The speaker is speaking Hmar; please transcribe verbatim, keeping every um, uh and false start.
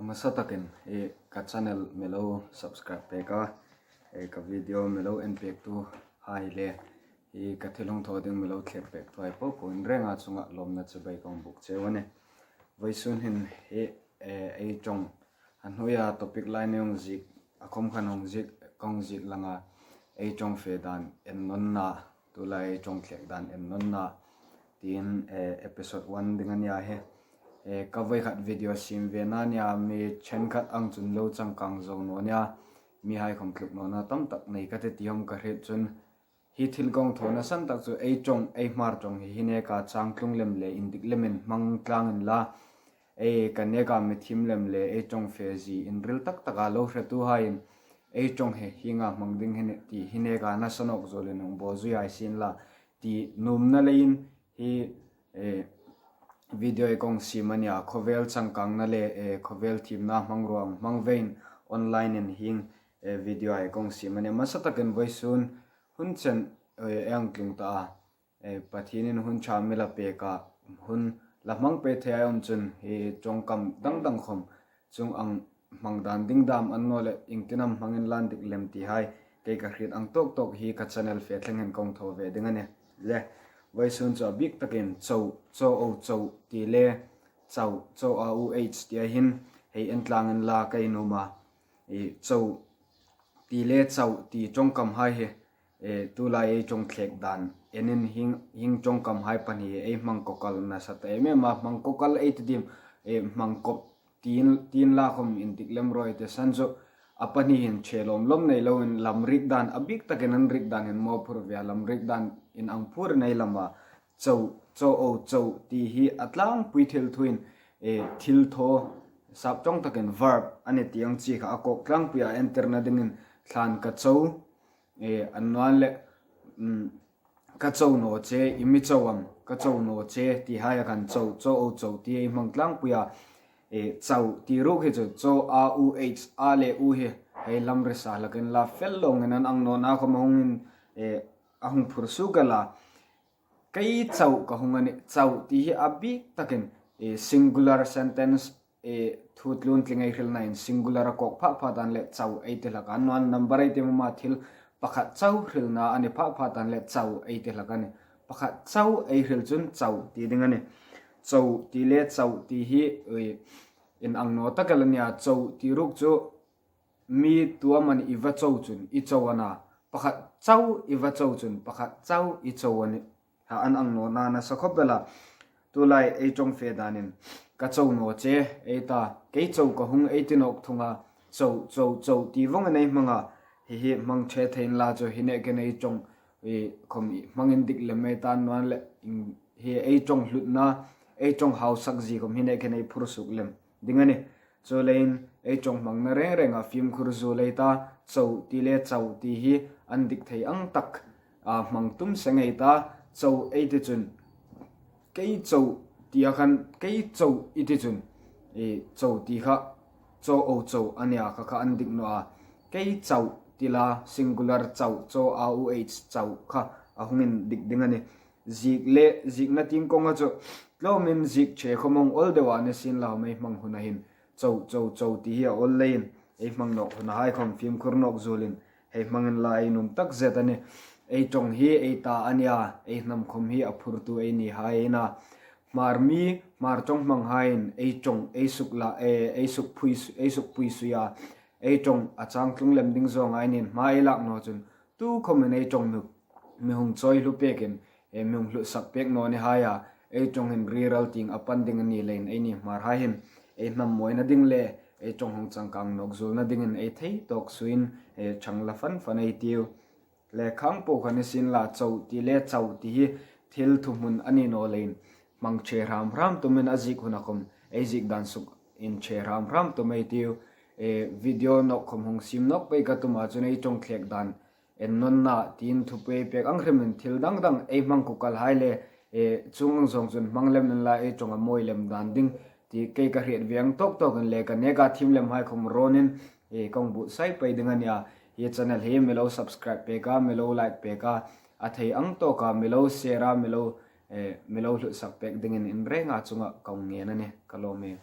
Hmasa takin hi ka channel mi lo subscribe pek a, hi ka video mi lo en pektuhai le hi ka thil hung thaw ding mi lo thlep pektuhai popo in renga chunga lawmna chibai ka hung buk cheu a nih. Vawisun hin hi, eh, ei ṭawng a hnuoia topic lai ni hung ziek, a khawm khan hung ziek, ka hung ziek lang a, ei ṭawng fe dan en nawn na, tulai ei ṭawng thlek dan en nawn na, tiin, eh, episode one ding a nia hi. Eh, ka voi khat video siem ve na nia, mi ṭhenkhat ang chun lo changkang zo naw nia, mihai khawm tluk nawna tam tak nei ka ti ti hawm ka hriet chun, hi thil ka hung thawna san tak chu ei ṭawng, ei Hmar ṭawng hi hi neka chang tlung lem le indik lemin hmang tlang inla, ei ka neka mi thiem lem le ei ṭawng fe zie inril tak taka lo hretuhaiin ei ṭawng hi hienga hmang ding hi nih ti hi neka nasa nawk zuolin hung bawl zui hai sien la ti nuomna leiin hi, eh, video ei ka hung siem a nia, khawvel changkangna le, eh, khawvel thiemna hmangruo hmang veiin online-in hieng, eh, video ei ka hung siem a nia. Hmasa takin vawisun hun chen, eh, ei hang tlung ta a, eh, Pathienin hun ṭha mi la pek a, hun la hmang pei thei a um chun hi ṭawngkam dang dang khawm chung ang hmang dan ding dam a ni naw leh iengtin am hmang inla indik lem tihai kei ka hriet ang tawk tawk hi ka channel fe thlengin ka hung thaw ve ding a nih. Le, vawisun chu a bik takin cho, cho o cho ti le chau, cho a u h ti a hin hei en tlang inla ka nuom a. I cho ti le chau ti ṭawngkamhai hi, eh, tulai ei ṭawng thlek dan enin hieng, hieng ṭawngkamhai pahni ei hmang kawkal nasa ta em em a, hmang kawkal ei ti ding, eh, hmang kawp tiin, tiin la khawm indik lem rawi ti san chu a pahni hin ṭhe lawm lawm nei loin lam riek dan a bik takin an riek dan hin mawphur ve a, lam riek dan in ang phur nei lam a, cho, cho o cho ti hi a tlangpui thil thuin, eh, thil thaw sap ṭawng takin verb a ni ti ang chi kha a kawk tlangpuia entirna dingin thlan ka cho, eh, a nuom le, mm, ka cho naw che, i mi cho am, ka cho naw che, tihai a khan cho, cho o cho ti ei hmang tlangpuia, eh, chau ti ruok hi chu, cho a u h, a le u hi, hei lam risa hlakin la fel lawngin an ang nawna khawm a hung in, eh, a hung phur suok a la. Kei chau ka hung a nih, chau ti hi a bik takin, eh, singular sentence, eh, thu tlun tling ei hrilna in singular a kawk phah phah tan le chau ei ti hlak a, a nuom number ei ti mama thil pakhat chau hrilna a ni phah phah tan le chau ei ti hlak a nih. Pakhat chau ei hril chun chau ti ding a nih. Cho ti le chau ti hi, eh, in ang naw tak el a nia, cho ti ruok chu mi tu am an i va cho chun i cho a na, pakhat chau i va cho chun pakhat chau i cho a nih. Ha, an ang nawna nasa khawp el a. Tulai ei ṭawng fe danin ka cho naw che, ei ta, kei cho ka hung ei ti nawk thung a, cho, cho, cho ti vawngin ei hmang a, hi hi hmang ṭhe thei inla chu hi nekin ei ṭawng, i khawm i hmang indik lem ei ta nuom le, in, hi ei ṭawng hlutna, ei ṭawng hausak zie khawm hi nekin ei phur suok lem ding a nih. Chuleiin ei ṭawng hmangna reng renga fimkhur zuol ei ta, cho ti le chau ti hi an dik thei ang tak a hmang tum seng ei ta, cho ei ti chun, kei cho ti a khan, kei cho i ti chun, i cho ti kha, cho o cho a nia kha kha an dik naw a, kei chau ti la singular chau, cho a u h chau kha a hung indik ding a nih. Ziek le, ziekna tieng kawnga chu tlawmin ziek ṭhe khawm a hung awl deu a ni sien la, hei hmang huna hin cho, cho, cho ti hi a awl leiin ei hmang nawk hunahai khawm fimkhur nawk zuolin hei hmang inla ei nuom tak zet a nih. Ei ṭawng hi ei ta a nia, ei hnam khawm hi a phurtu ei ni hai ei na. Hmar mi, Hmar ṭawng hmanghaiin ei ṭawng, ei suk la, eh, ei suk phui su-, ei suk pui sui a, ei ṭawng a chang tlung lem ding zawnga ei nin hma ei lak naw chun, tu khawmin ei ṭawng mi, mi hung chawi hlu pekin, eh, mi hung hlutsak pek naw ni hai a, ei ṭawng hin riral tieng a pan ding a ni leiin eini Hmarhai hin ei hnam mawina ding le ei ṭawng hung changkang nawk zuolna dingin ei thei tawk suoin, eh, ṭhang la fan fan ei tiu. Le khang po kha ni sien la, cho ti le chau ti hi thil thuhmun a ni naw leiin hmang ṭhe hram hram tumin a ziek huna khawm ei ziek dan suk inṭhe hram hram tum ei tiu. Eh, video nawk khawm hung siem nawk pei ka tum a, chun ei ṭawng thlek dan en nawn na tiin thupui pek ang hrimin thil dang dang ei hmang kukalhai le, eh, chuong ang zawng chun hmang lem inla ei ṭawng a mawi lem dan ding ti kei ka hriet ve ang tawk tawkin le ka neka thiem lemhai khawm rawnin, eh, ka hung buotsai pei ding a nia. Hi channel hi mi lo subscribe pek a, mi lo like pek a, a thei ang tawka mi lo share a, mi lo, eh, mi lo hlutsak pek dingin in renga chunga ka hung ngen a nih. Ka lawm e.